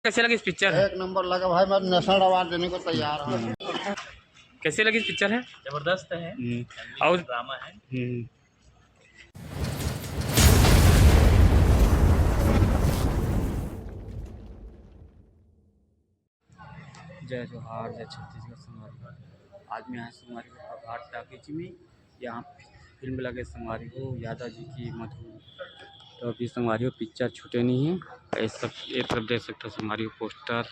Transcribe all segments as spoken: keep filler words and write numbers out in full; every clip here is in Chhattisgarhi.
कैसे लगी पिक्चर? एक नंबर लगा भाई, मैं नेशनल अवार्ड देने को तैयार हूँ। कैसे लगी पिक्चर है? जबरदस्त है। हम्म। और ड्रामा है। हम्म। जय जोहार, जय छत्तीसगढ़ संगवारी हो। आज मैं आए संगवारी हो प्रभात टाकीज में। यहाँ फिल्म लगे संगवारी हो, यादव जी की मधु। तो अभी संगवारी हो पिक्चर छूटे नहीं है। ये सब, ये तरफ देख सकते हो संगवारी हो पोस्टर,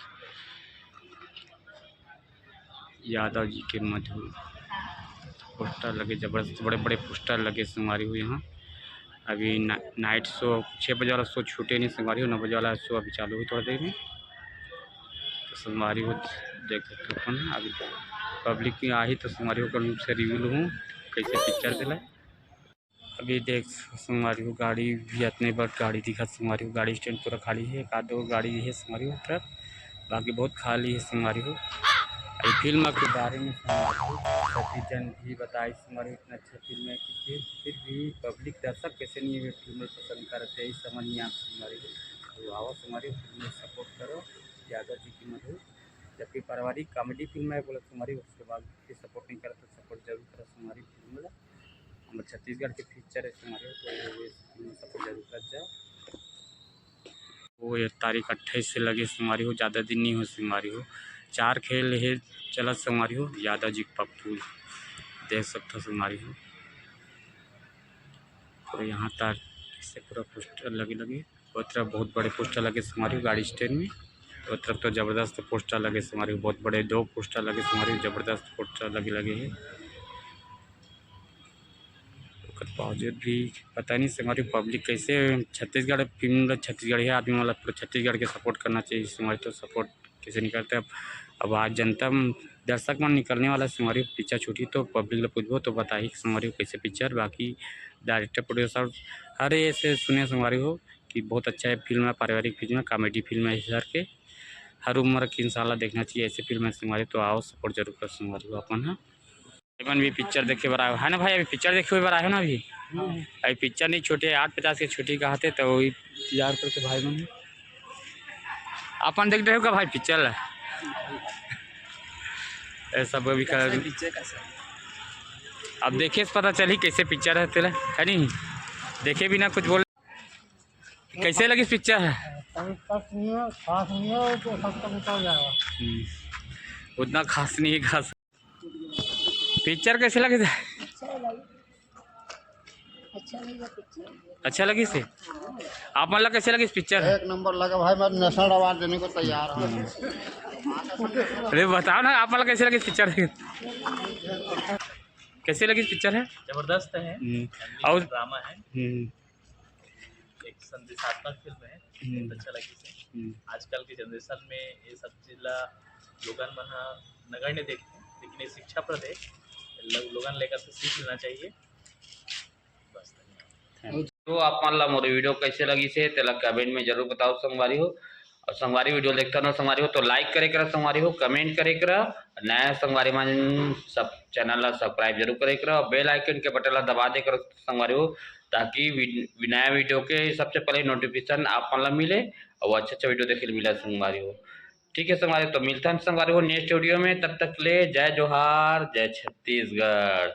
यादव जी के मधु पोस्टर लगे, जबरदस्त बड़े बड़े पोस्टर लगे संगवारी हो। यहाँ अभी ना-, नाइट शो, छः बजे वाला शो छूटे नहीं संगवारी हो, नौ बजे वाला शो अभी चालू हुई थोड़ा देर में। तो संगवारी हो देख सकते हो अपन, अभी पब्लिक आही तो संगवारी हो अपन से रिव्यू लूँ कैसे पिक्चर चला। अभी देख संगवारी हो गाड़ी भी, इतने बड़ गाड़ी दिखत संगवारी हो, गाड़ी स्टैंड पूरा खाली है, एक आध दो गाड़ी है संगवारी हो ट्रक, बाकी बहुत खाली है संगवारी हो। अभी फिल्म के बारे में संगवारी हो सभी जन भी बताई संगवारी हो, इतना अच्छा फिल्म है कि फिर, फिर भी पब्लिक दर्शक कैसे नहीं है फिल्म पसंद करते, यही समझ नहीं आप संगवारी हो। तो आओ संगवारी हो फिल्म सपोर्ट करो, यादव जी की मधु। जबकि पारिवारिक कॉमेडी फिल्म है बोला संगवारी हो, उसके बाद भी सपोर्ट नहीं करते, सपोर्ट जरूर करो संगवारी हो फिल्म ला। हमर छत्तीसगढ़ के पिक्चर है संगवारी हो, तो ये फिल्म सपोर्ट जरूर कर जाओ। वो ये तारीख अट्ठाईस से लगे संगवारी हो, ज़्यादा दिन नहीं हो संगवारी हो। चार खेल हे चलत संगवारी हो, यादव जी के पप्पू देख सकते हो संगवारी हो। तो यहाँ तक से पूरा पोस्टर लगे लगे, वो तरफ बहुत बड़े पोस्टर लगे संगवारी हो गाड़ी स्टैंड में। वो तरफ तो जबरदस्त पोस्टर लगे संगवारी हो, बहुत बड़े दो पोस्टर लगे संगवारी हो, जबरदस्त पोस्टर लगे लगे है। ओकर बावजूद भी पता नहीं संगवारी पब्लिक कैसे, छत्तीसगढ़ फिल्म ला छत्तीसगढ़िया आदमी वाला पूरा छत्तीसगढ़ के सपोर्ट करना चाहिए संगवारी, तो सपोर्ट कैसे नहीं करते। अब, अब आज जनता म-, दर्शक मन निकलने वाला संगवारी पिक्चर छूटी तो पब्लिक ला पूछबो तो बताही संगवारी कैसे पिक्चर। बाकी डायरेक्टर प्रोड्यूसर हर ऐसे सुने संगवारी हो कि बहुत अच्छा है फिल्म है, पारिवारिक फिल्म है, कॉमेडी फिल्म है इस तरह के। हर उम्र के इंसान ला देखना चाहिए ऐसे फिल्म है संगवारी, तो आओ सपोर्ट जरूर कर संगवारी हो अपन हा। भाई मन भी पिक्चर देखे बर आए हो, है ना भाई? अभी पिक्चर देखे बर आए हो ना अभी? अभी पिक्चर नहीं छूटे, आठ पचास के छुट्टी कहाथे, तो वही इंतजार करके भाई मन। अपन देख रहे हो का भाई पिक्चर ला? ये सब अभी कर, पिक्चर कैसा है? अब देखे से पता चली कैसे पिक्चर है तेला, है नहीं? देखे बिना कुछ बोल। कैसे लगी पिक्चर है? तभी तक नहीं है, खास नहीं है, वो तो सब तक उतर जाएगा। हम्म, उतना खास नहीं है, खास। पिक्चर कैसे लगे थे? अच्छा लगा। अच्छा लगा पिक्चर। अच्छा लगी से? आप मन ला कैसे लगी पिक्चर? एक नंबर लगा भाई, मैं नेशनल अवार्ड देने को तैयार हूँ। अरे बताओ ना, आप मन ला कैसे लगी पिक्चर? कैसे लगी पिक्चर है? जबरदस्त है। हम्म। और ड्रामा है। हम्म। एक संदेशात्मक फिल्म है, हम्म। बहुत अच्छा लगी से। हम्म। आजकल के जनरेशन में ये सब चीज ला लोगन मन ह नगण्य देखथे, लेकिन ये शिक्षाप्रद है, लो-, लोगन लेकर से सीख लेना चाहिए। बस, धन्यवाद। तो आप मन ला मोर वीडियो कैसे लगी से तेला कमेंट में जरूर बताओ संगवारी हो। और संगवारी वीडियो देखता ना संगवारी हो तो लाइक करे करा संगवारी हो, कमेंट करे करा, नया संगवारी मन सब चैनल ला सब्सक्राइब जरूर करे करा और बेल आइकन के बटन ला दबा दे करा संगवारी हो, ताकि वी-, नया वीडियो के सबसे पहले नोटिफिकेशन आप मन ला मिले और अच्छा अच्छा वीडियो देखे मिला संगवारी हो। ठीक है संगवारी, तो मिलता है संगवारी हो नेक्स्ट वीडियो में। तब तक ले जय जोहार, जय छत्तीसगढ़।